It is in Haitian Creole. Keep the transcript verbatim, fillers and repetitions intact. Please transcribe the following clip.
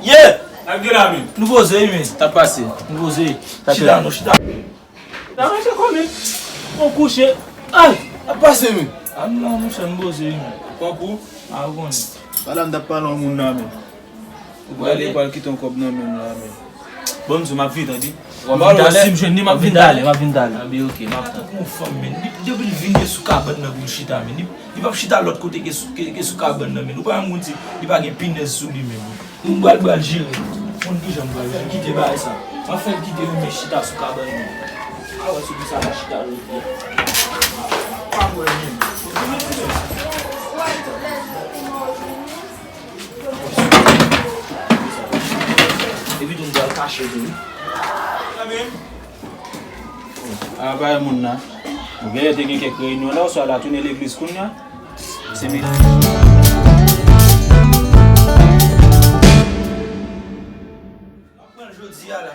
Yeah! N ap gen la menm. Nou poze wi men. Sa pase? Nou poze. Chita non, chita. Sa mache kòman? On kouche. Ay! Sa pase men. A non, monchè, m poze wi men. Pran kou? A ou konnen. Pale m t ap pale yon moun la men. Ou prale pral kite yon kòb nan men m la men. Bon, m di w m ap vin tande. W ap vin talè? Si m jwenn li, m ap vin talè, m ap vin talè. A ben ok, m ap tann. Tankou yon fanm men. Li, depi l vin gen sou kabann nan pou l chita men. Li, li p ap chita lòt kote ke sou, ke, ke sou kabann nan men. Ou pa menm konn si li pa gen pinèz sou li menm. M pral, pral jere. Konn kijan m pral jere. Kite bagay sa. M ap fè l kite yon men chita sou kabann nan. A wè sou kisa l ap chita lòt bò. Pa wè menm. Epi tou m pral kache tou wi. A pa yon moun la. Ou genlè te gen kèk reyinyon la, oswa l a tounen legliz kounye a. Se mi. Pran jodi a la.